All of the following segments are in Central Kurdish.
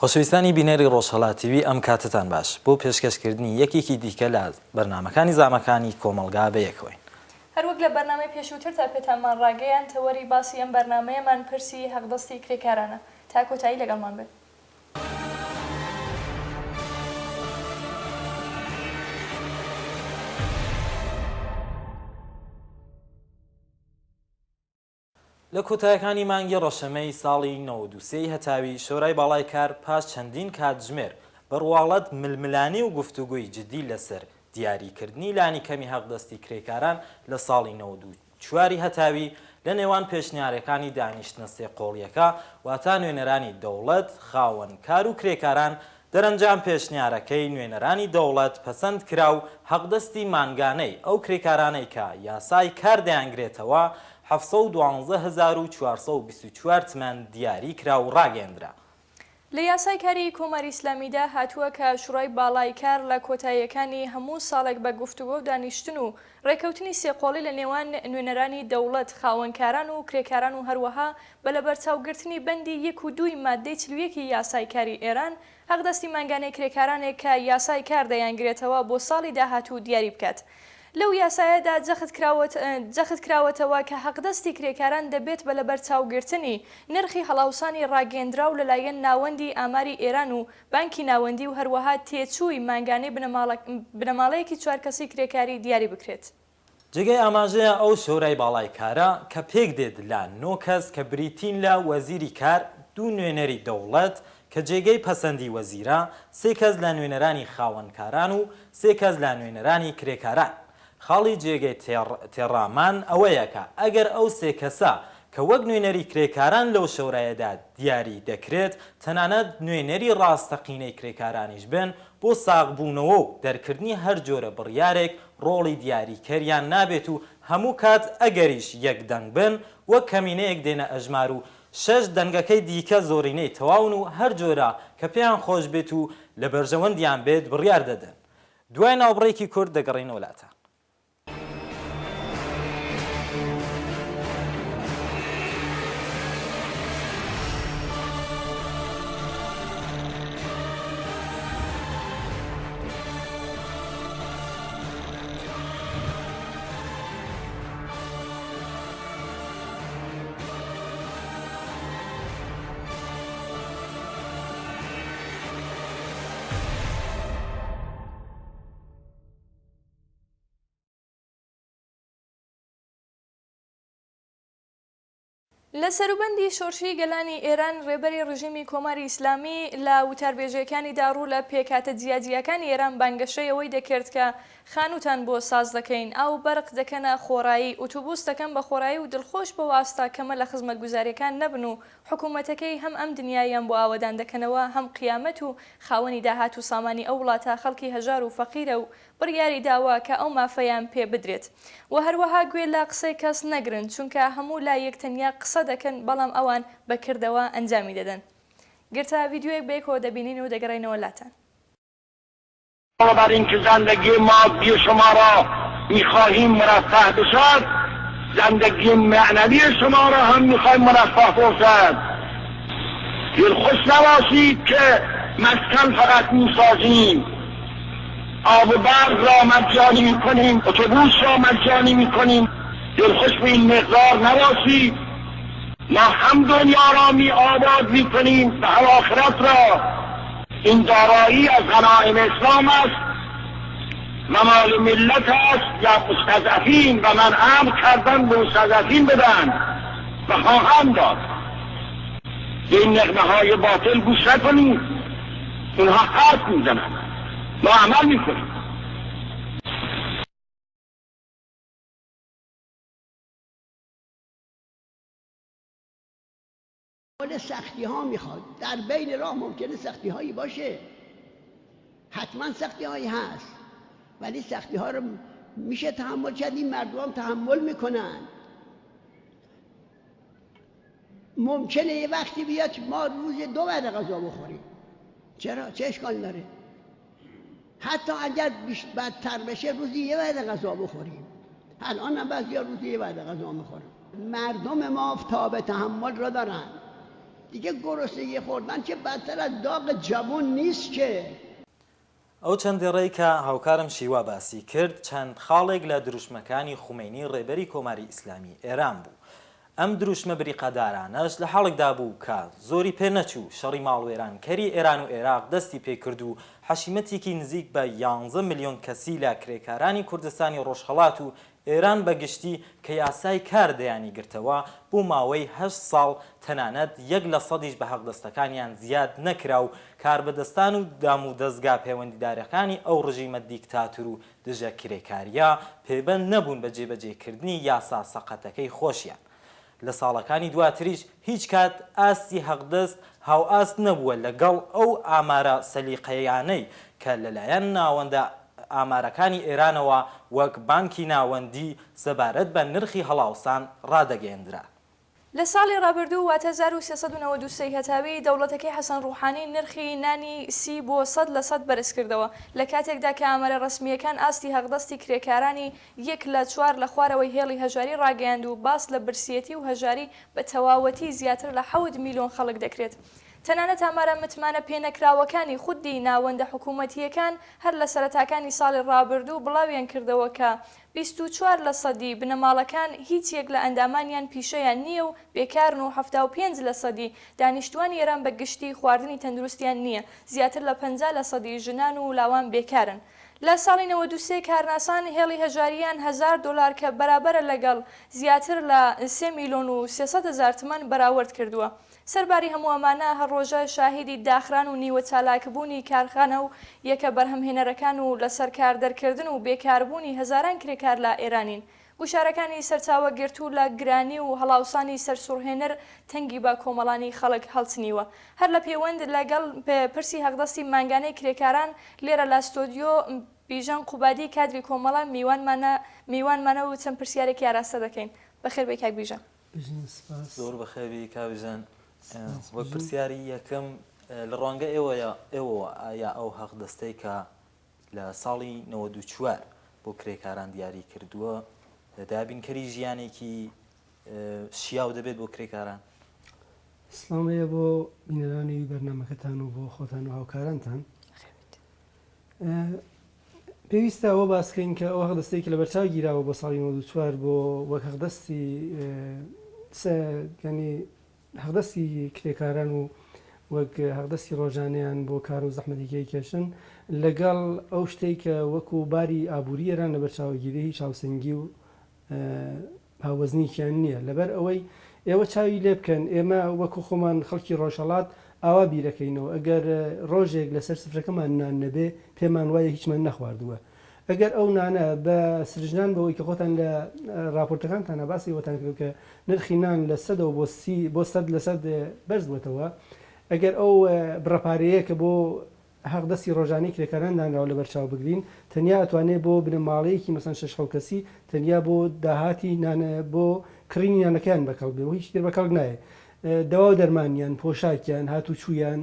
خۆشەویستانی بینەری ڕۆژهەڵات تیڤی ئەم کاتەتان باش بۆ پێشکەش کردنی یەکێکی دیکە لە بەرنامەکانی زامەکانی کۆمەڵگا بەیەکەوەین. هەروەک لە بەرنامەی پێشووتردا پێتانمان ڕاگەیاند تەوەری باسی ئەم بەرنامەیەمان پرسی حەقدەستی کرێکارانە. تا کۆتایی لەگەڵمان بن. لە کۆتایەکانی مانگی ڕەشەمەی ساڵی 93 ی هەتاوی، شۆرای باڵای کار پاش چەندین کاتژمێر بە ڕواڵەت ململانێ و گفتوگۆی جدی لەسەر دیاریکردنی لانیکەمی حەقدەستی کرێکاران لە ساڵی 94 ی هەتاوی لە نێوان پێشنیارەکانی دانیشتنە سێقۆڵییەکە واتا نوێنەرانی دەوڵەت، خاوەن کار و کرێکاران دەرەنجام پێشنیارەکەی نوێنەرانی دەوڵەت پەسەند کرا و حەقدەستی مانگانەی ئەو کرێکارانەی کە یاسای کار دەیانگرێتەوە 712424 تمەن دیاری کرا و ڕاگەیەندرا. لە یاسای کاری کۆماری ئیسلامیدا هاتووە کە شوڕای باڵای کار لە کۆتاییەکانی هەموو ساڵێک بە گفتوگۆ و دانیشتن و ڕێکەوتنی سێقۆڵی لە نێوان نوێنەرانی دەوڵەت، خاوەنکاران و کرێکاران و هەروەها بە لەبەرچاوگرتنی بەندی یەک و دووی ماددەی 41 ی یاسای کاری ئێران، حەقدەستی مانگانەی کرێکارانێک کە یاسای کار دەیانگرێتەوە بۆ ساڵی داهاتوو دیاری بکات. لەو یاسایەدا جەخت کراوەتەوە کە حەقدەستی کرێکاران دەبێت بە لەبەرچاوگرتنی نرخی هەڵاوسانی ڕاگەیەندراو لەلایەن ناوەندی ئاماری ئێران و بانکی ناوەندی و هەروەها تێچووی مانگانەی بنەماڵەیەکی چوار کەسی کرێکاری دیاری بکرێت. جێگای ئاماژەیە ئەو شۆرای باڵای کارە کە پێک دێت لە نۆ کەس کە بریتین لە وەزیری کار، دوو نوێنەری دەوڵەت کە جێگەی پەسەندی وەزیرە، سێ کەس لە نوێنەرانی خاوەنکاران و سێ کەس لە نوێنەرانی کرێکاران. خاڵی جێگەی تێڕامان ئەوەیە کە ئەگەر ئەو سێ کەسە کە وەک نوێنەری کرێکاران لەو شۆرایەدا دیاری دەکرێت تەنانەت نوێنەری ڕاستەقینەی کرێکارانیش بن بۆ ساغبوونەوە و دەرکردنی هەر جۆرە بڕیارێک ڕۆڵی دیاریکەریان نابێت و هەموو کات ئەگەریش یەک دەنگ بن وەک کەمینەیەک دێنە ئەژمار و شەش دەنگەکەی دیکە زۆرینەی تەواون و هەر جۆرە کە پێیان خۆش بێت و لە بەرژەوەندیان بێت بڕیار دەدەن. دوای ناوبڕێکی کورت دەگەڕێینەوە لاتان. لە سەروبەندی شۆرشی گەلانی ئێران، رێبەری رژیمی کۆماری ئیسلامی لە وتاربێژیەکانیدا روو لە پێکهاتە جیاجیاکانی ئێران بانگەشەی ئەوەی دەکرد کە خانووتان بۆ ساز دەکەین، ئاو و بەرق دەکەنە خۆڕایی، ئوتوبوس دەکەن بە خۆڕایی و دڵخۆش بەو ئاستە کەمە لە خزمەتگوزاریەکان نەبن و حکوومەتەکەی هەم ئەم دنیایان بۆ ئاوەدان دەکەنەوە هەم قیامەت و خاوەنی داهات و سامانی ئەو وڵاتە خەڵکی هەژار و فەقیرە و بڕیاری داوە کە ئەو مافەیان پێ بدرێت و هەروەها گوێ لە قسەی کەس نەگرن چونکە هەموو لایەک تەنیا قسە دەکەن بەڵام ئەوان بە کردەوە ئەنجامی دەدەن. گرتە ڤیدیۆیەک بەیەکەوە دەبینین و دەگەڕێینەوە لاتان. بر اینکه زندگی مادی شما را میخواهیم مرفه بشد زندگی معنوی شما را هم میخواهیم مرفه باشد دلخوش نباشید که مسکن فقط میسازیم آب و برق را مجانی میکنیم اتوبوس را مجانی میکنیم دلخوش به این مقدار نباشید ما هم دنیا را می آباد میکنیم و هم آخرت را این دارایی از غنایم اسلام است و مال ملت است یا مستضعفین و من امر کردم به مستضعفین بدن و خواهم داد به این نغمه های باطل گوش نکنید اینها حرف میزنند ما عمل میکنیم. مال سختی ها میخواد در بین راه ممکنه سختی هایی باشه حتما سختی هایی هست ولی سختی ها رو میشه تحمل کرد این مردم هم تحمل میکنن ممکنه یه وقتی بیاد ما روز دو وعده غذا بخوریم چرا؟ چه اشکال داره؟ حتی اگر بدتر بشه روزی یه وعده غذا بخوریم الان هم بعضی روزی یه وعده غذا میخورن مردم ما تاب تحمل را دارن. دیگه گرسنگی خوردن که بدتر از داغ جوون نیست که. ئەو چەند دێڕەی کە هاوکارم شیوا باسی کرد چەند خاڵێک لە دروشمەکانی خومەینی ڕێبەری کۆماری ئیسلامی ئێران بوو. ئەم دروشمە بریقەدارانەش لە حاڵێکدا بوو کە زۆری پێ نەچوو شەڕی ماڵوێرانکەری ئێران و ئێراق دەستی پێ کرد و حەشیمەتێکی نزیک بە یانزە ملیۆن کەسی لە کرێکارانی کوردستانی ڕۆژهەڵات و ئێران بە گشتی کە یاسای کار دەیانیگرتەوە بۆ ماوەی هەشت ساڵ تەنانەت یەک لە سەدیش بە حەقدەستەکانیان زیاد نەکرا و کاربەدەستان و دامودەزگا پەیوەندیدارەکانی ئەو ڕژیمە دیکتاتور و دژە کرێکارییە پێبەند نەبوون بە جێبەجێکردنی یاسا سەقەتەکەی خۆشیان. لە ساڵەکانی دواتریش هیچ کات ئاستی حەقدەست هاوئاست نەبووە لە گەڵ ئەو ئامارە سەلیقەیانەی کە لە لایەن ناوەندە ئامارەکانی ئێرانەوە وەک بانکی ناوەندی سەبارەت بە نرخی هەڵاوسان ڕادەگەیەندرا. لە ساڵی ڕابردوو واتە 1393 هەتاوی، دەوڵەتەکەی حەسەن ڕوحانی نرخی نانی سی بۆ 100% بەرز کردەوە، لە کاتێکدا کە ئامارە ڕەسمییەکان ئاستی حەقدەستی کرێکارانی یەک لە چوار لە خوارەوەی هێڵی هەژاری ڕاگەیاند و باس لە برسیەتی و هەژاری بە تەواوەتی زیاتر لە حەوت میلۆن خەڵک دەکرێت. تەنانەت ئامارە متمانە پێنەکراوەکانی خودی ناوەندە حکوومەتییەکان هەر لە سەرەتاکانی ساڵی ڕابردوو بڵاویان کردەوە کە 24 لە سەدی بنەماڵەکان هیچ یەک لە ئەندامانیان پیشەیان نییە و بێکارن و 75 لە سەدی دانیشتووانی ئێران بە گشتی خواردنی تەندروستیان نییە، زیاتر لە 50 لە سەدی ژنان و لاوان بێکارن. لە ساڵی 93 کارناسان هێڵی هەژارییان هەزار دۆلار کە بەرابەرە لەگەڵ زیاتر لە سێ میلۆن و 300 هەزار تمەن بەراورد کردووە. سەرباری هەموو ئەمانە هەر ڕۆژە شاهیدی داخران و نیوە چالاکبوونی کارخانە و یەکە بەرهەمهێنەرەکان و لەسەر کار دەرکردن و بێکاربوونی هەزاران کرێکار لە ئێرانین. گوشارەکانی سەرچاوە گرتوو لە گرانی و هەڵاوسانی سەرسوڕهێنەر تەنگی بە کۆمەڵانی خەڵک هەڵچنیوە. هەر لە پێوەند لە گەڵ پرسی هەقدەستی مانگانەی کرێکاران لێرە لە ستۆدیۆ بیژەن قوبادی کادری کۆمەڵە میوانمانە میوانمانە و چەند پرسیارێکی ئاراستە دەکەین. بەخێر بێی کاک بیژەن. بژین سپاس. زۆر بەخێر بێی کاک بیژەن. وەک پرسیاری یەکەم لە ڕوانگە ئێوەیە ئێوەوە ئایا ئەو هەقدەستەی کە لە ساڵی 94 بۆ کرێکاران دیاری کردووە دابینکەری ژیانێکی شیاو دەبێت بۆ کرێکاران؟ سڵام هەیە بۆ بینەرانی بەرنامەکەتان و بۆ خۆتان و هاوکارانتان. پێویستە ئەوە باس کەین کە ئەو حەقدەستەی کە لەبەرچاو گیراوە بۆ ساڵی 94 بۆ وەک حەقدەستی ینی حەقدەستی کرێکاران و وەک حەقدەستی ڕۆژانەیان بۆ کار و زەحمەتی کە ئەیکێشن لەگەڵ ئەو شتەی کە وەکو باری ئابووری ئێران لەبەرچاوەگیرێ هیچ هاوسەنگی و هاووەزنیکیان نییە لەبەر ئەوەی ئێوە چاوی لێ بکەن ئێمە وەکو خۆمان خەڵکی ڕۆژهەڵات ئاوا بیرەکەینەوە ئەگەر ڕۆژێک لەسەر سفرەکەمان نان نەبێ پێمان وایە هیچمان نەخواردووە ئەگەر ئەو نانە بە سرنجدان بەوەی کە خۆتان لە ڕاپۆرتەکانتانا باسی ئەوەتان کرد کە نرخی نان لە سەدەوە بۆ سی بۆ سەد لە سەد بەرز بووەتەوە ئەگەر ئەو بڕە پارەیە کە بۆ حەقدەستی ڕۆژانەی کرێکاران دانراوە لەبەرچاو بگرین، تەنیا ئەتوانێ بۆ بنەماڵەیەکی مەسەلەن شەش حەوت کەسی تەنیا بۆ داهاتی نان بۆ کڕینی نانەکەیان بەکەڵک بێ و هیچی تر بەکەڵک نایێ. دەوا و دەرمانیان، پۆشاکیان، هاتوچوویان،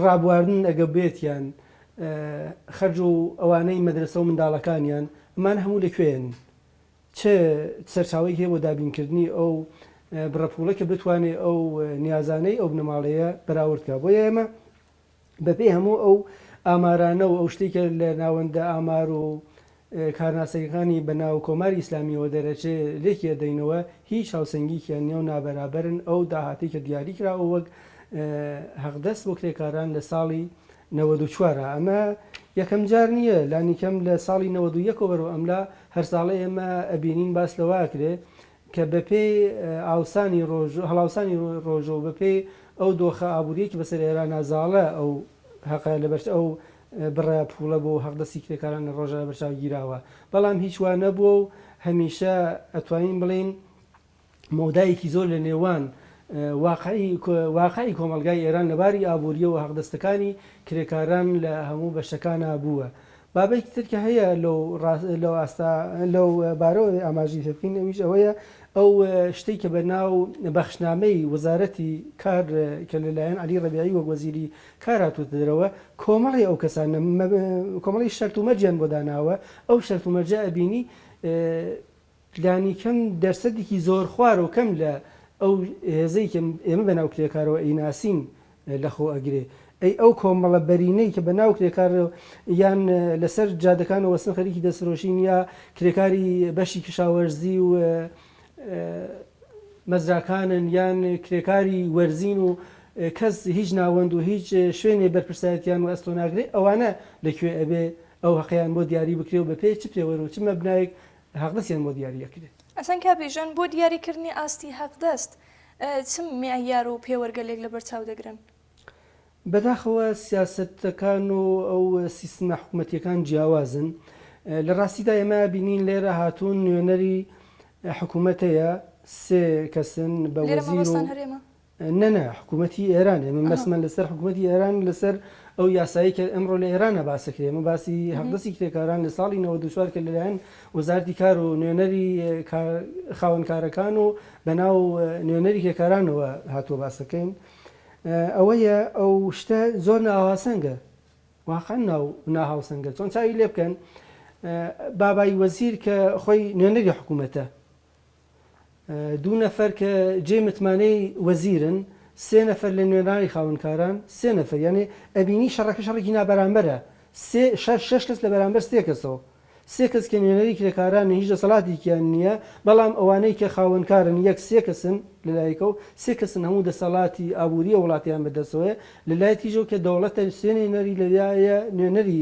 ڕابواردن ئەگە بێتیان، خەرج و ئەوانەی مەدرەسە و منداڵەکانیان، ئەمانە هەموو لە کوێن؟ چ سەرچاوەیەک هەیە بۆ دابینکردنی ئەو بڕە پووڵە کە بتوانێت ئەو نیازانەی ئەو بنەماڵەیە بەراورد بکات؟ بۆیە ئێمە بەپێی هەموو ئەو ئامارانە و ئەو شتەی کە لە ناوەندە ئامار و کارناسەکانی بە ناو کۆماری ئیسلامییەوە دەرەچێ لێکی ئەدەینەوە هیچ هاوسەنگییەکیان نییە و نابەرابەرن ئەو داهاتەی کە دیاری کراوە وەک حەقدەست بۆ کرێکاران لە ساڵی 94 ئەمە یەکەم جار نییە لانیکەم لە ساڵی 91 ەوە بەرەو ئەملا هەر ساڵە ئێمە ئەبینین باس لەوە ئەکرێ کە بەپێی ئاوسانی ڕۆژ هەڵاوسانی ڕۆژە و بەپێی ئەو دۆخە ئابوورییە کە بەسەر ئێرانا زاڵە ئەو هەقە لەبەر ئەو بڕە پووڵە بۆ هەقدەستی کرێکاران لە ڕۆژە لەبەرچاو گیراوە بەڵام هیچ وا نەبووە و هەمیشە ئەتوانین بڵێین مەودایەکی زۆر لە نێوان واقعی واقعی کۆمەڵگای ئێران لە باری ئابوورییەوە هەقدەستەکانی کرێکاران لە هەموو بەشەکانا بووە. بابەتێکی تر کە هەیە لەو لەو ئاستا لەو بارەوە ئاماژەی پێ بکەین ئەویش ئەوەیە ئەو شتەی کە بە ناو بەخشنامەی وەزارەتی کار کە لە لایەن عەلی ڕەبیعی وەک وەزیری کار هاتووەتە دەرەوە کۆمەڵی ئەو کەسانە کۆمەڵی شەرت و مەرجیان بۆ داناوە ئەو شەرت و مەرجە ئەبینی لانیکەم دەرسەدێکی زۆر خوار و کەم لە. ئەو هێزەی کە ئێمە بە ناو کرێکارەوە ئەیناسین لە خۆ ئەگرێ؟ ئەی ئەو کۆمەڵە بەرینەی کە بە ناو کرێکار یان لەسەر جادەکانەوە وەستن خەریکی دەستفرۆشین یا کرێکاری بەشی کشاوەرزی و مەزراکانن یان کرێکاری وەرزین و کەس هیچ ناوەند و هیچ شوێنێ بەرپرسایەتیان و ئەستۆ ناگرێ ئەوانە لە کوێ ئەبێ ئەو هەقەیان بۆ دیاری بکرێ و بە پێی چ پێوەر و چ مەبنایەک هەقدەستیان بۆ دیاری ئەکرێ؟ ئەسەن کاپیژەن بۆ دیاری کردنی ئاستی هەقدەست چ میعیار و پێوەرگەلێک لە بەرچاو دەگرن؟ بەداخەوە سیاسەتەکان و ئەو سیستمە حکومەتیەکان جیاوازن. لە ڕاستیدا ئێمە بینین لێرە هاتوون نوێنەری حکومەتەیە سێ کەسن بە لێرە وەزیر و مەبەستان هەرێمە؟ نا نا حکومەتی ئێران ئێمە ئەها. مەسمان لەسەر حکومەتی ئێران لەسەر ئەو یاسایی کە ئەمڕۆ لە ئێرانە باسەکرێ ئێمە باسی هەقدەستی کرێکاران لە ساڵی 94 کە لەلایەن وەزارەتی کار و نوێنەری خاوەنکارەکان و بەناو نوێنەری کرێکارانەوە هاتووە باسەکەین ئەوەیە ئەو شتە زۆر ناهاسەنگە واقعا ناو ناهاوسەنگە چۆن چاوی لێ بکەن بابای وەزیر کە خۆی نوێنەری حکوومەتە دوو نەفەر کە جێی متمانەی وەزیرن سێ نەفەر لە نوێنەرانی خاوەنکاران سێ نەفەر یانێ ئەبینی شەڕەکە شەڕێکی نابەرامبەرە سێ شەش شەش کەس لە بەرامبەر سێ کەسەوە سێ کەس کە نوێنەری کرێکارانن هیچ دەسەڵاتێکیان نییە بەڵام ئەوانەی کە خاوەنکارن یەک سێ کەسن لە لایەکەوە سێ کەسن هەموو دەسەڵاتی ئابووریی وڵاتیان بەدەستەوەیە لە لایەکیشەوە کە دەوڵەتە سێ نوێنەری لەویایە نوێنەری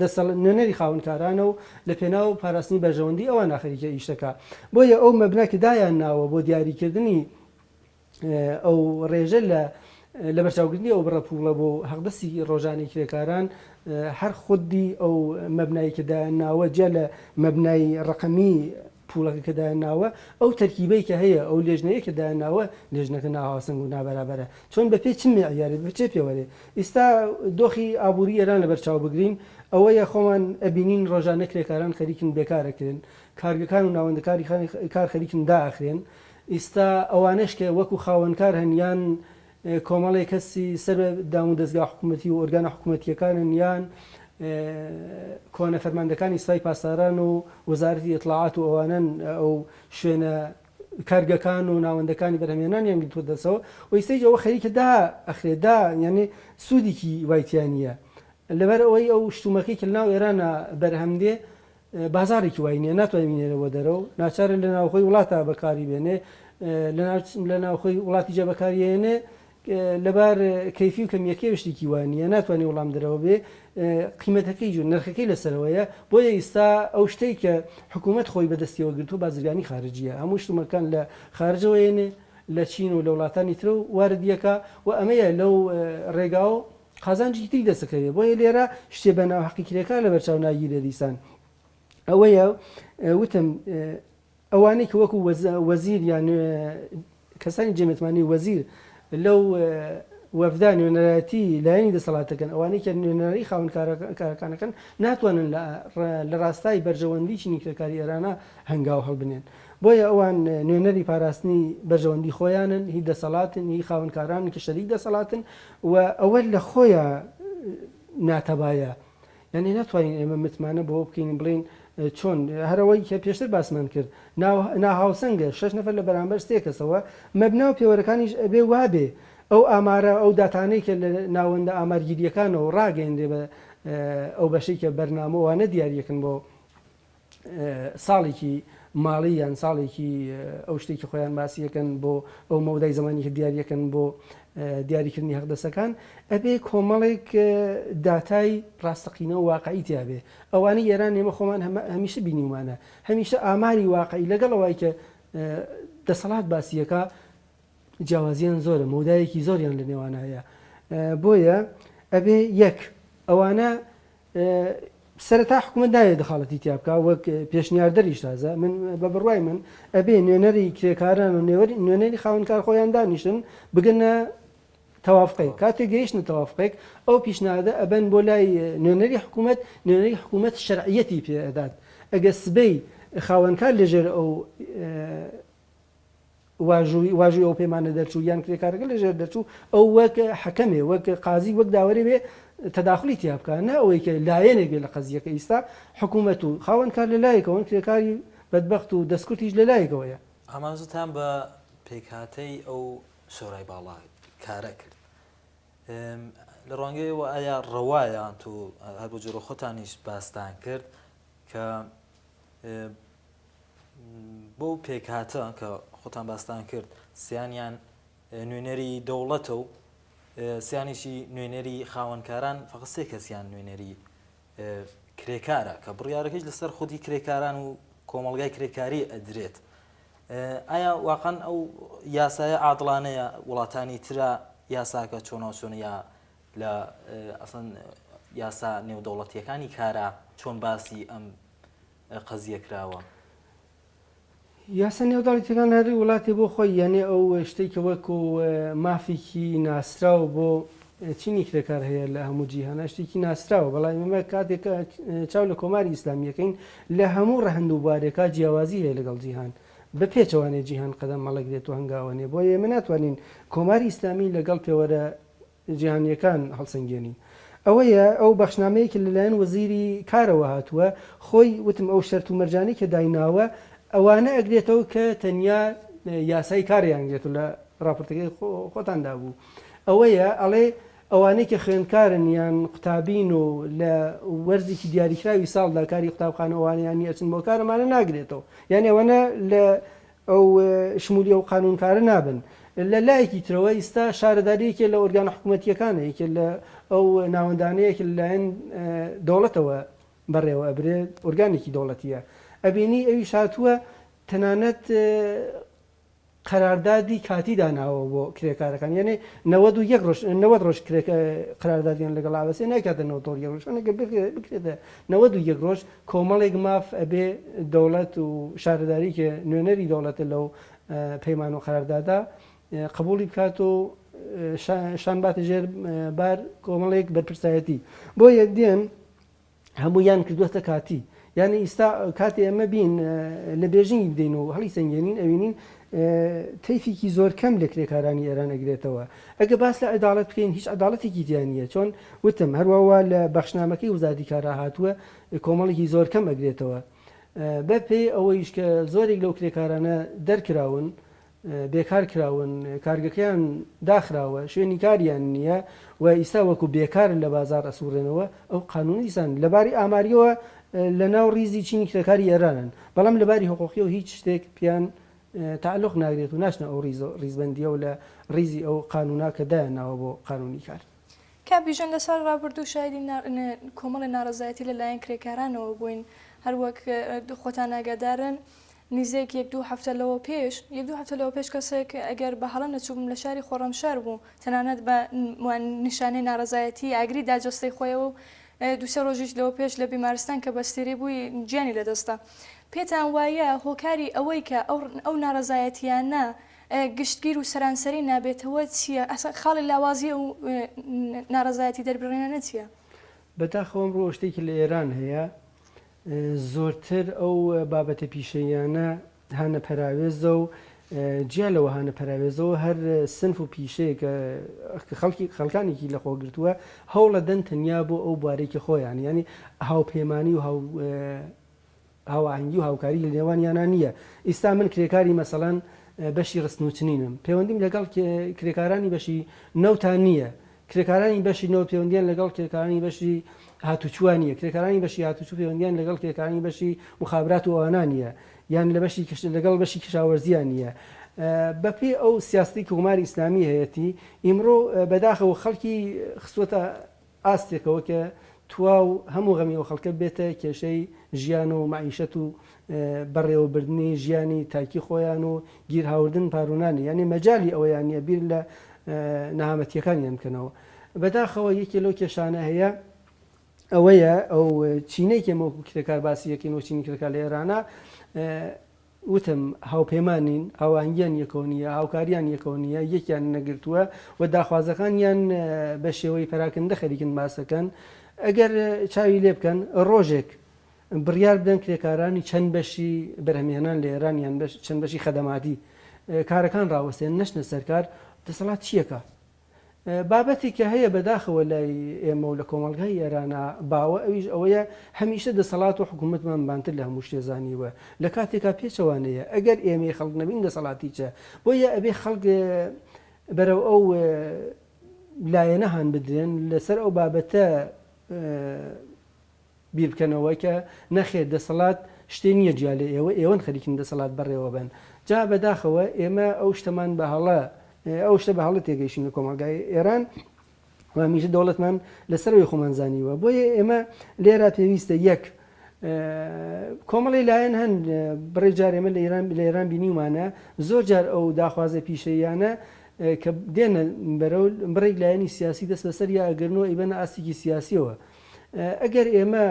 دەسەڵ نوێنەری خاوەنکارانە و لە پێناو پاراستنی بەرژەوەندی ئەوانە خەریکە ئیش دەکا بۆیە ئەو مەبنا کە دایان ناوە بۆ دیاریکردنی ئەو ڕێژە لە لەبەرچاوگرتنی ئەو بڕە پووڵە بۆ حەقدەستی ڕۆژانەی کرێکاران هەر خودی ئەو مەبنای کە دایان ناوە جیا لە مەبنای ڕەقەمی پووڵەکە کە دایان ناوە ئەو تەرکیبەی کە هەیە ئەو لێژنەیە کە دایان ناوە لێژنەکە ناهاوسەنگ و نابەرابەرە چۆن بە پێی چ مێعیارێ بە چێ پێوەرێ ئیستا دۆخی ئابووری ئێران لەبەر چاو بگرین ئەوەیە خۆمان ئەبینین ڕۆژانە کرێکاران خەریکن بێکار ئەکرێن کارگەکان و ناوەندەکاری کار خەریکن دائەخرێن ئیستا ئەوانەش کە وەکو خاوەنکار هەن یان کۆمەڵێ کەسی سەر بە دامودەزگا حکومەتی و ئۆرگانە حکومەتییەکانن یان کۆنە فەرماندەکانی سپای پاسداران و وەزارەتی ئیتڵاعات و ئەوانەن ئەو شوێنە کارگەکان و ناوەندەکانی بەرهەمهێنانیان گرتووە دەستەوە و ئیستەیش ئەوە خەریکە دا ئەخرێ دا یانێ سوودێکی وای تیا نییە لەبەر ئەوەی ئەو شتومەکەی کە لەناو ئێرانە بەرهەم دێ بازاڕێکی وای نییە ناتوانێت بینێرە بۆ دەرەوە ناچارە لە ناوخۆی وڵاتە بەکاری بێنێ لە ناوخۆی وڵاتی جا بەکاری هێنێ لەبار کەیفی و کەمیەکەی شتێکی وا نییە ناتوانێت وڵام دەرەوە بێ قیمەتەکەی جوور نرخەکەی لەسەرەوەیە بۆیە ئیستا ئەو شتێک کە حکوومەت خۆی بەدەستیەوە گرتووە بازرگانی خارجیە هەموو شتومەکان لە خارجەوە یێنێ لە چین و لە وڵاتانی ترە و واردیەکە و ئەمەیە لەو ڕێگاو قازانجێکی تری دەست دەکەوێت بۆیە لێرە شتێ بە ناو حەقی کرێکار لەبەر چاو ناگیرێ دیسان ئەوەیە وتم ئەوانەی کە وەکو وەزیر یان کەسانی جێمتمانی وەزیر لەو وەفدا نوێنەرایەتی لایەنی دەسەڵات دەکەن ئەوانەی کە نوێنەرایی خاوەن کارەکانەکەن ناتوانن لە ڕاستای بەرژەوەندی چینی کرێکاری ئێرانە هەنگاو هەڵبنێن بۆیە ئەوان نوێنەری پاراستنی بەرژەوەندی خۆیانن، هی دەسەڵاتن، هی خاوەنکارانن کە شەریک دەسەڵاتن و ئەوە لە خۆیا ناتەبایە. یانی ناتوانین ئێمە متمانە بەوە بکەین بڵێین چۆن هەر ئەوەی کە پێشتر باسمان کرد ناهاوسەنگە شەش نەفەر لە بەرامبەر سێ کەسەوە مەبنا و پێوەرەکانیش ئەبێ وابێ ئەو ئامارە ئەو داتانەی کە لە ناوەندە ئامارگیرییەکانەوە ڕاگەیەنرێ بە ئەو بەشەی کە بەرنامە وانە دیاریەکەن بۆ ساڵێکی ماڵی یان ساڵێکی ئەو شتێکی خۆیان باسی یەکەن بۆ ئەو مەودای زمانی کە دیاریەکەن بۆ دیاریکردنی هەقدەسەکان ئەبێ کۆمەڵێک داتای ڕاستەقینە و واقعی تیاابێ ئەوانەی ئێران ئێمە خۆمان هەمیشە بینیومانە هەمیشە ئاماری واقعی لەگەڵ ئەوای کە دەسەڵات باسیەکە جیاوازیان زۆرە مەودایەکی زۆریان لە نێوانە هەیە بۆیە ئەبێ یەک ئەوانە سەرەتا حکومەت ناوێ دەخاڵەتی تیا بکا وەک پێشنیاردەریش تازە من بە بڕوای من ئەبێ نوێنەری کرێکاران و نوێنەری خاوەنکار خۆیان دانیشن بگەنە تەوافقێک کاتێک گەیشتنە تەوافقێک ئەو پیشنادە ئەبەن بۆ لای نوێنەری حکوومەت نوێنەری حکوومەت شەرعیەتی پێ ئەدات ئەگە سبەی خاوەنکار لەژێر ئەو واژووی واژووی ئەو پەیمانە دەرچوو یان کرێکارەکە لە ژێر دەرچوو ئەو وەک حەکەمێ وەک قازی وەک داوەرێ بێ تەداخلی تیا بکا نە ئەوەی کە لایەنێک بێ لە قەزیەکە ئیستا حکوومەت و خاوەن کار لە لایەکەوەن کرێکاری بەدبەخت و دەستکورتیش لە لایەکەوەیە. ئاماژەتان بە پێکهاتەی ئەو شۆرای باڵا کارە کرد. لە ڕوانگەیەوە ئایا ڕەوایە تۆ هەر بۆ جۆرە خۆتانیش باستان کرد کە بەو پێکهاتە کە خۆتان باستان کرد سیانیان نوێنەری دەوڵەتە و سیانیشی نوێنەری خاوەنکاران فقط سێ کەسیان نوێنەری کرێکارە کە بڕیارەکەیش لەسەر خودی کرێکاران و کۆمەڵگای کرێکاری ئەدرێت ئایا واقعا ئەو یاسایە عادڵانەیە وڵاتانی ترا یاساکە چۆناو چۆنە یا لە ئەسڵەن یاسا نێودەوڵەتیەکانی کارا چۆن باسی ئەم قەزیە کراوە؟ یاسا نێودەوڵەتیەکان هەر وڵاتێ بۆ خۆی یانێ ئەو شتەی کە وەکو مافێکی ناسراو بۆ چینی کرێکار هەیە لە هەموو جیهانا شتێکی ناسراوە بەڵام ئێمە کاتێک چاو لە کۆماری ئیسلامیەکەین لە هەموو ڕەهەند و بوارێکا جیاوازی هەیە لەگەڵ جیهان بە پێچەوانەی جیهان قەدەم هەڵەگرێت و هەنگاوەنێ بۆیە ئێمە ناتوانین کۆماری ئیسلامی لەگەڵ پێوەرە جیهانییەکان هەڵسەنگێنین. ئەوەیە ئەو بەخشنامەیە کە لەلایەن وەزیری کارەوە هاتووە، خۆی وتم ئەو شەرت و مەرجانەی کە دایناوە ئەوانە ئەگرێتەوە کە تەنیا یاسای کاریان گرێتەوە لە ڕاپۆرتەکەی خۆتاندا بوو. ئەوەیە ئەڵێ ئەوانەی کە خوێندکارن یان قوتابین و لە وەرزێکی دیاریکراوی ساڵدا کاری قوتابخانە ئەوانەیان نییە ئەچن بۆ کار ئەمانە ناگرێتەوە. یانی ئەوانە لە ئەو شمولی ئەو قانوون کارە نابن. لە لایەکی ترەوە ئیستا شارەداری یەکێ لە ئۆرگانە حکوومەتییەکانە، یەکێ لە ئەو ناوەندانەیە کە لەلایەن دەوڵەتەوە بەڕێوە ئەبرێ، ئۆرگانێکی دەوڵەتییە. ئەبینی ئەویش هاتووە تەنانەت قەراردادی کاتی داناوە بۆ کرێکارەکان، یانێ 91 ڕۆژ، 90 ڕۆژ کرێ قەراردادیان لەگەڵ ئابەسێ نایکاتە 91 ڕۆژ، چۆن ئەگەر بکرێتە 91 ڕۆژ کۆمەڵێک ماف ئەبێ دەوڵەت و شارەداری کە نوێنەری دەوڵەتە لەو پەیمان و قەراردادا قبوڵی بکات و شان باتە ژێر بار کۆمەڵێک بەرپرسایەتی بۆیە دێن هەموویان کردووەتە کاتی یعنی ئیستا کاتی ئێمە بین لە بێژنگی بدەین و هەڵی سەنگێنین ئەوینین تەیفێکی زۆر کەم لە کرێکارانی ئێران ئەگرێتەوە. ئەگەر باس لە عەداڵەت بکەین هیچ عەداڵەتێکی تیا نییە. چۆن وتم هەروا وا لە بەخشنامەکەی وزارەتی کارا هاتووە کۆمەڵێکی زۆر کەم ئەگرێتەوە. بە پێی ئەوەیش کە زۆرێک لەو کرێکارانە دەرکراون، بێکار کراون، کارگەکەیان داخراوە، شوێنی کاریان نییە و ئیستا وەکوو بێکار لە بازاڕ ئەسووڕێنەوە، ئەو قانوونە دیسان لە باری ئامارییەوە لە ناو ڕیزی چینی کرێکاری ئێرانن، بەڵام لە باری هوقووقییەوە هیچ شتێک پێیان تەعەلوق ناگرێت و ناچنە ئەو ڕیز ڕیزبەندییەوە لە ڕیزی ئەو قانوونە کە دایان ناوە بۆ قانوونی کار. کاک بیژەن لە ساڵی ڕابردوو شاهیدی کۆمەڵێ ناڕەزایەتی لە لایەن کرێکارانەوە بووین، هەر وەک خۆتان ئاگادارن نیزێک یەک دوو هەفتە لەوە پێش یەک دوو هەفتە لەوە پێش کەسێک ئەگەر بە هەڵە نەچووبم لە شاری خۆڕەمشار بوو تەنانەت بە نیشانەی ناڕەزایەتی ئاگری دا جەستەی خۆیەوە و دوو سێ ڕۆژیش لەوە پێش لە بیمارستان کە بەستێری بووی گیانی لەدەستدا. پێتان وایە هۆکاری ئەوەی کە ئەو ئەو ناڕەزایەتییانە گشتگیر و سەرانسەری نابێتەوە چییە؟ ئەسڵەن خاڵی لاوازی ئەو ناڕەزایەتی دەربڕینانە چییە؟ بەداخەوە ئەمڕۆ شتێکی لە ئێران هەیە زۆرتر ئەو بابەتە پیشەییانە هانە پەراوێزە و جیا لەوە هانە پەراوێزەوە هەر سنف و پیشەیەک کە خەڵکی خەڵکانێکی لەخۆ گرتووە هەوڵەدەن تەنیا بۆ ئەو بوارێکی خۆیان یانی هاوپەیمانی و هاو هاوئاهەنگی و هاوکاری لە نێوانیانا نییە ئیستا من کرێکاری مەسەڵەن بەشی ڕستن و چنینم پەیوەندیم لەگەڵ کرێکارانی بەشی نەوتا نییە کرێکارانی بەشی نەوت پەیوەندیان لەگەڵ کرێکارانی بەشی هاتوچووە نییە، کرێکارانی بەشی هاتوچوو پەیوەندیان لەگەڵ کرێکارانی بەشی موخابرات و ئەوانە نییە، یان لە بەشی لەگەڵ بەشی کشاوەرزیان نییە. بەپێی ئەو سیاسەتەی کە کۆماری ئیسلامی هەیەتی، ئیمڕۆ بەداخەوە خەڵکی خستووەتە ئاستێکەوە کە تواو هەموو غەمی ئەو خەڵکە بێتە کێشەی ژیان و مەعیشەت و بەڕێوەبردنی ژیانی تاکی خۆیان و گیرهاوردن پارونانی یانی مەجالی ئەوەیان نیە بیر لە نەهامەتیەکانیان بکەنەوە بەداخەوە یەکێ لەو کێشانە هەیە ئەوەیە ئەو چینەی کە وەکو کرێکار باسی یەکەین و چینی کرێکار لە ئێرانە وتم هاوپەیمان نین هاوانگیان یەکەوە نییە هاوکاریان یەکەوە نییە یەکیان نەگرتووە و داخوازەکانیان بە شێوەی پەراکندە خەریکن باسەکەن ئەگەر چاوی لێ بکەن ڕۆژێک بڕیار بدەن کرێکارانی چەند بەشی بەرهەمهێنان لە ئێران یان چەند بەشی خەدەماتی کارەکان ڕاوەستێن نەچنە سەر کار، دەسەڵات چییەکا؟ بابەتێک کە هەیە بەداخەوە لای ئێمە و لە کۆمەڵگای ئێرانا باوە ئەویش ئەوەیە هەمیشە دەسەڵات و حکوومەتمان بانتر لە هەموو شتێ زانیوە لە کاتێکا پێچەوانەیە ئەگەر ئێمەی خەڵک نەبین دەسەڵاتی چە بۆیە ئەبێ خەڵک بەرەو ئەو لایەنە هان بدرێن لەسەر ئەو بابەتە بیر بکەنەوە کە نەخێر دەسەڵات شتێ نییە جیا لە ئێوە، ئێوەن خەریکن دەسەڵات بەڕێوە بەن. جا بەداخەوە ئێمە ئەو شتەمان بە هەڵە ئەو شتە بە هەڵە تێگەیشتین لە کۆمەڵگای ئێران و هەمیشە دەوڵەتمان لە سەرەوەی خۆمان زانیوە. بۆیە ئێمە لێرە پێویستە یەک کۆمەڵی لایەن هەن بڕێ جار ئێمە لە ئێران لە ئێران بینیومانە زۆر جار ئەو داخوازە پیشەییانە کە دێنە بەرەو بڕێک لایەنی سیاسی دەست بەسەر یا ئەگرن و ئەیبەنە ئاستێکی سیاسیەوە. ئەگەر ئێمە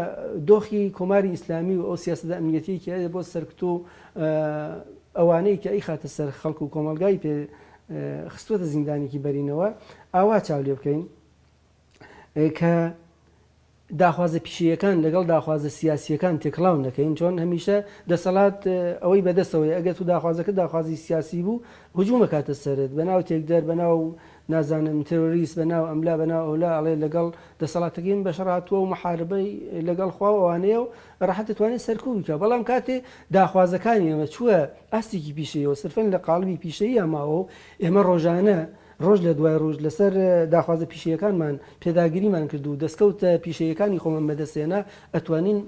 دۆخی کۆماری ئیسلامی و ئەو سیاسەتە ئەمنیەتیەی کە بۆ سەرکوت و ئەوانەی کە ئەیخاتە سەر خەڵک و کۆمەڵگای پێ خستووەتە زیندانێکی بەرینەوە ئاوا چاو لێ بکەین کە داخوازە پیشەیەکان لەگەڵ داخوازە سیاسیەکان تێکڵاو نەکەین چۆن هەمیشە دەسەڵات ئەوەی بەدەستەوەی ئەگەر تو داخوازەکە داخوازی سیاسی بوو هجوومەکاتە سەرت بەناو تێکدەر بەناو نازانم تێرۆریست بە ناو ئەملا بە ناو ئەولا ئەڵێ لەگەڵ دەسەڵاتەکەی من بەشەڕ هاتووە و محاربەی لەگەڵ خوا و ئەوانەیە و ڕەحەت دەتوانێت سەرکوو بکا بەڵام کاتێ داخوازەکانی ئێمە چووە ئاستێکی پیشەیەوە سرفەن لە قاڵبی پیشەییا ماوە و ئێمە ڕۆژانە ڕۆژ لە دوای ڕۆژ لەسەر داخوازە پیشەیەکانمان پێداگریمان کرد و دەستکەوتە پیشەیەکانی خۆمان بەدەستهێنا ئەتوانین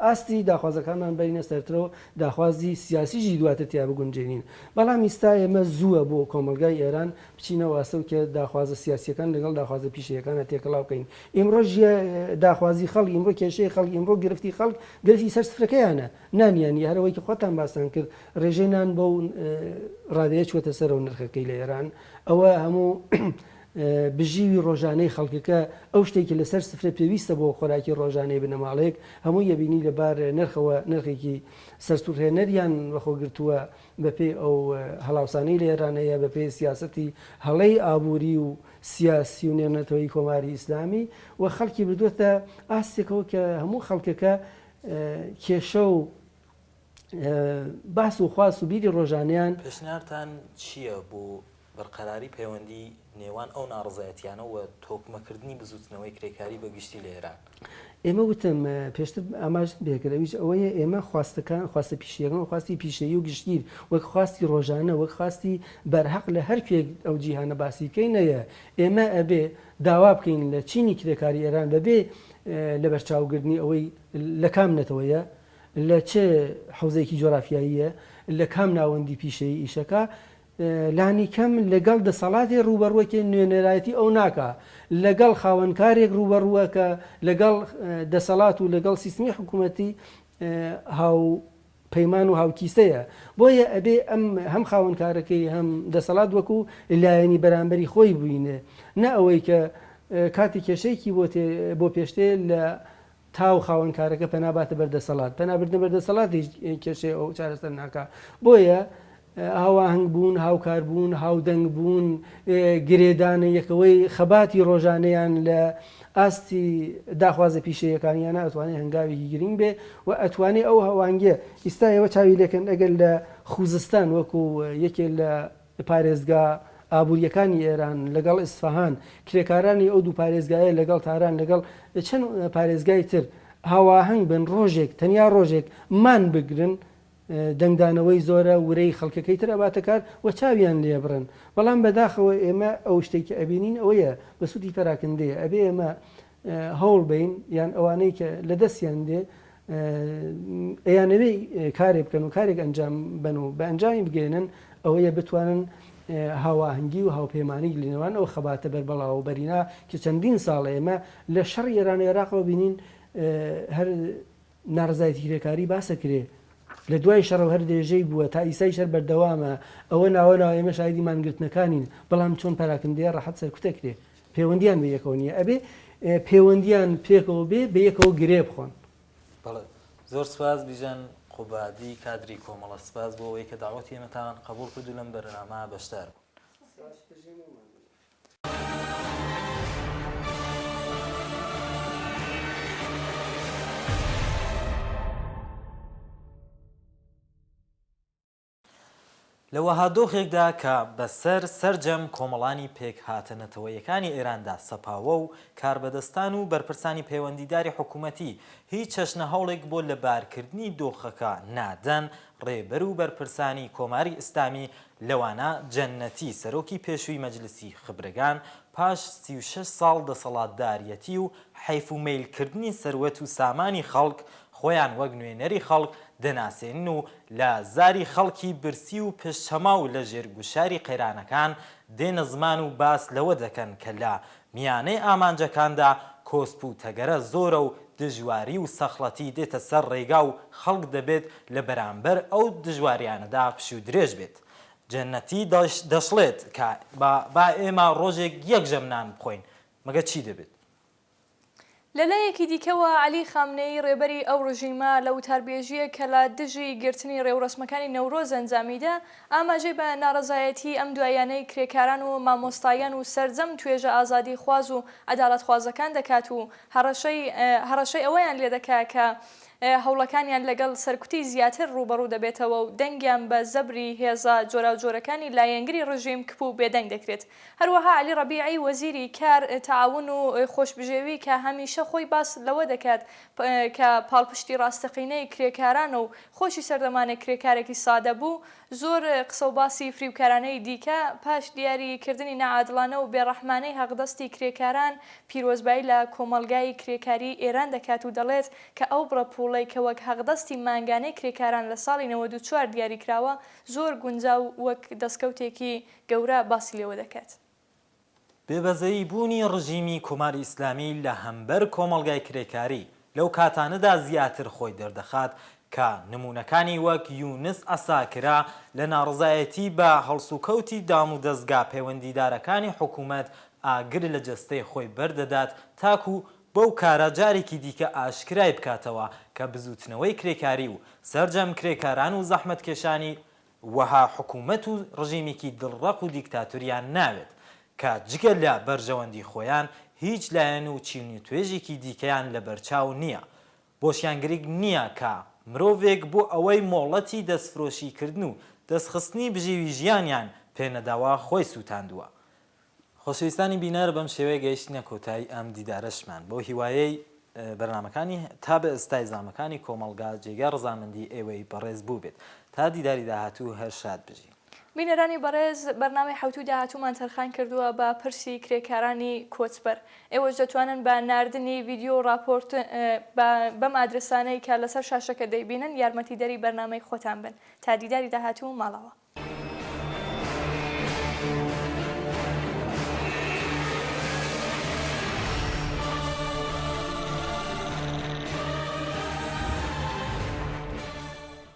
ئاستی داخوازەکانمان بەرینە سەرترەوە داخوازی سیاسیشی دواتر تیا بگونجێنین بەڵام ئیستا ئێمە زووە بۆ کۆمەڵگای ئێران بچینە واستەو کە داخوازە سیاسیەکان لەگەڵ داخوازە پیشەیەکانا تێکەڵاو بکەین. ئیمڕۆ ژیە داخوازی خەڵک، ئیمڕۆ کێشەی خەڵک، ئیمڕۆ گرفتی خەڵک گرفتی سەر سفرەکەیانە، نانیان نیە. هەر ئەوەی کە خۆتان باستان کرد ڕێژەی نان بەو ڕادەیە چووەتە سەرەوە نرخەکەی لە ئێران. ئەوە هەموو بژیوی ڕۆژانەی خەڵکەکە، ئەو شتێک کە لەسەر سفرە پێویستە بۆ خۆراکی ڕۆژانەی بنەماڵەیەک، هەمووی ئەبینی لە بار نرخەوە نرخێکی سەرسوڕهێنەریان وەخۆ گرتووە. بەپێی ئەو هەڵاوسانەی لە ئێران هەیە، بەپێی سیاسەتی هەڵەی ئابووری و سیاسی و نێونەتەوەیی کۆماری ئیسلامی و خەڵکی بردووەتە ئاستێکەوە کە هەموو خەڵکەکە کێشە و باس و خواست و بیری ڕۆژانەیان پێشنیارتان چییە بۆ بەرقەراری پەیوەندی نێوان ئەو ناڕەزایەتیانە و تۆکمەکردنی بزووتنەوەی کرێکاری بە گشتی لە ئێران؟ ئێمە وتم پێشتر ئاماژەم پێکرد ئەویش ئەوەیە ئێمە خواستەکان خواستە پیشەیەکان وەک خواستی پیشەیی و گشتگیر وەک خواستی ڕۆژانە وەک خواستی بەرهەق لە هەر کوێک ئەو جیهانە باسی بکەین نەیە ئێمە ئەبێ داوا بکەین لە چینی کرێکاری ئێران بەبێ لەبەرچاوگرتنی ئەوەی لە کام نەتەوەیە لە چ حەوزەیەکی جۆرافیاییە لە کام ناوەندی پیشەیی ئیشەکە لانیکەم لەگەڵ دەسەڵاتێ ڕووبەڕووە کە نوێنەرایەتی ئەو ناکا، لەگەڵ خاوەنکارێک ڕووبەڕووە کە لەگەڵ دەسەڵات و لەگەڵ سیستمی حکوومەتی هاوپەیمان و هاوکیسەیە. بۆیە ئەبێ ئەم هەم خاوەنکارەکەی هەم دەسەڵات وەکوو لایەنی بەرامبەری خۆی ببینێ، نە ئەوەی کە کاتێ کێشەیەکی بۆ تێ بۆ پێش تێ لە تاو خاوەن کارەکە پەنا باتە بەر دەسەڵات، پەنا بردنە بەر دەسەڵات هیچ کێشەی ئەو چارەسەر ناکا. بۆیە هاواهەنگ بوون، هاوکار بوون، هاودەنگ بوون، گرێدانە یەکەوەی خەباتی ڕۆژانەیان لە ئاستی داخوازە پیشەیەکانیانە ئەتوانێ هەنگاوێکی گرینگ بێ و ئەتوانێ ئەو هاوانگیە ئیستا ئێوە چاوی لێکەن ئەگەر لە خوزستان وەکوو یەکێ لە پارێزگا ئابوورییەکانی ئێران لەگەڵ ئیسفەهان، کرێکارانی ئەو دوو پارێزگایە لەگەڵ تاران لەگەڵ چەند پارێزگای تر هاواهەنگ بن، ڕۆژێک، تەنیا ڕۆژێک مان بگرن، دەنگدانەوەی زۆرە، ورەی خەڵکەکەی تر ئەباتە کار و چاویان لێ بڕن. بەڵام بەداخەوە ئێمە ئەو شتەی کە ئەبینین ئەوەیە بە سوودی پەراکندەیە. ئەبێ ئێمە هەوڵ بەین یان ئەوانەی کە لە دەستیان دێ ئەیانەوێ کارێ بکەن و کارێک ئەنجام بەن و بە ئەنجامی بگەێنن ئەوەیە بتوانن هاواهەنگی و هاوپەیمانی لە نێوان ئەو خەباتە بەربەڵاو و بەرینا کە چەندین ساڵ ئێمە لە شەڕی ئێران و عێراقەوە بینین هەر ناڕەزایەتی کرێکاری باسەکرێ لە دوای شەڕەوە هەر درێژەی بووە تا ئیسایش هەر بەردەوامە ئەوە ناوە ناوە ئێمە شاهیدی مانگرتنەکانین بەڵام چۆن پەراکندەیە ڕەحەت سەرکوتەکرێ پەیوەندیان بە یەکەوە نییە ئەبێ پەیوەندیان پێکەوە بێ بە یەکەوە گرێ بخۆن. بەڵێ زۆر سپاس بیژەن قوبادی کادری کۆمەڵە سپاس بۆ ئەوەی کە داوەتی ئێمەتان قەبوڵ کرد و لەم بەرنامە بەشدار بوون. سپاس بژین و ماندوو نەبن. لە وەها دۆخێکدا کە بە سەر سەرجەم کۆمەڵانی پێکهاتە نەتەوەییەکانی ئێراندا سەپاوە و کاربەدەستان و بەرپرسانی پەیوەندیداری حکوومەتی هیچ چەشنە هەوڵێک بۆ لەبارکردنی دۆخەکە نادەن، ڕێبەر و بەرپرسانی کۆماری ئیسلامی لەوانە جەنەتی سەرۆکی پێشووی مەجلسی خبرەگان پاش 36 ساڵ دەسەڵاتداریەتی و حەیف و مەیل کردنی سەروەت و سامانی خەڵک خۆیان وەک نوێنەری خەڵک دەناسێنن و لە زاری خەڵکی برسی و پشتچەماو لە ژێر گوشاری قەیرانەکان دێنە زمان و باس لەوە دەکەن کە لە میانەی ئامانجەکاندا کۆسپ و تەگەرە زۆرە و دژواری و سەخڵەتی دێتە سەر ڕێگا و خەڵک دەبێت لە بەرامبەر ئەو دژواریانەدا پشوودرێژ بێت. جەنەتی دەشڵێت کە با با ئێمە ڕۆژێک یەک ژەم نان بخۆین مەگە چی دەبێت؟ لە لایەکی دیکەوە عەلی خامنەیی ڕێبەری ئەو ڕژیمە لە وتاربێژییەک کە لە دژی گرتنی ڕێوڕەسمەکانی نەورۆز ئەنجامی دا، ئاماژەی بە ناڕەزایەتیی ئەم دواییانەی کرێکاران و مامۆستایان و سەرجەم توێژە ئازادیخواز و عەدالەتخوازەکان دەکات و هەڕەشەی هەڕەشەی ئەوەیان لێ دەکا کە هەوڵەکانیان لەگەڵ سەرکوتی زیاتر ڕووبەڕوو دەبێتەوە و دەنگیان بە زەبری هێزە جۆراوجۆرەکانی لایەنگری ڕژیم کپ و بێدەنگ دەکرێت. هەروەها عەلی ڕەبیعی وەزیری کار، تەعاون و خۆشبژێوی کە هەمیشە خۆی باس لەوە دەکات کە پاڵپشتی ڕاستەقینەی کرێکارانە و خۆشی سەردەمانێک کرێکارێکی سادە بوو، زۆر قسە و باسی فریوکارانەی دیکە، پاش دیاری کردنی ناعادڵانە و بێڕەحمانەی حەقدەستی کرێکاران، پیرۆزبایی لە کۆمەڵگای کرێکاریی ئێران دەکات و دەڵێت کە ئەو بڕە پووڵەی کە وەک حەقدەستی مانگانەی کرێکاران لە ساڵی 94 دیاری کراوە، زۆر گونجاو وەک دەسکەوتێکی گەورە باسی لێوە دەکات. بێبەزەیی بوونی ڕژیمی کۆماری ئیسلامی لە هەمبەر کۆمەڵگای کرێکاری لەو کاتانەدا زیاتر خۆی دەردەخات کە نموونەکانی وەک یونس عەساکرە لە ناڕەزایەتی بە هەڵسوکەوتی دامودەزگا پەیوەندیدارەکانی حکوومەت ئاگر لە جەستەی خۆی بەردەدات تاکوو بەو کارە جارێکی دیکە ئاشکرای بکاتەوە کە بزووتنەوەی کرێکاری و سەرجەم کرێکاران و زەحمەتکێشانی وەها حکومەت و ڕژیمێکی دڵڕەق و دیکتاتۆریان ناوێت کە جگە لە بەرژەوەندی خۆیان هیچ لایەن و چین و توێژێکی دیکەیان لەبەرچاو نییە. بۆشیان گرنگ نییە کە مرۆڤێک بۆ ئەوەی مۆڵەتی دەستفرۆشی کردن و دەستخستنی بژیوی ژیانیان پێنەداوە خۆی سووتاندووە. خۆشەویستانی بینەر بەم شێوەیە گەیشتینە کۆتایی ئەم دیدارەشمان بەو هیوایەی بەرنامەکانی تا بە ئێستای زامەکانی کۆمەڵگا جێگای ڕەزامەندی ئێوەی بەڕێز بووبێت تا دیداری داهاتوو هەر شاد بژین. بینەرانی بەڕێز بەرنامەی حەوتووی داهاتوومان تەرخان کردووە بە پرسی کرێکارانی کۆچبەر ئێوەش دەتوانن بە ناردنی ڤیدیۆ و ڕاپۆرت بە بەم ئادرەسانەی کە لەسەر شاشەکە دەیبینن یارمەتیدەری بەرنامەی خۆتان بن تا دیداری داهاتوو ماڵاوا.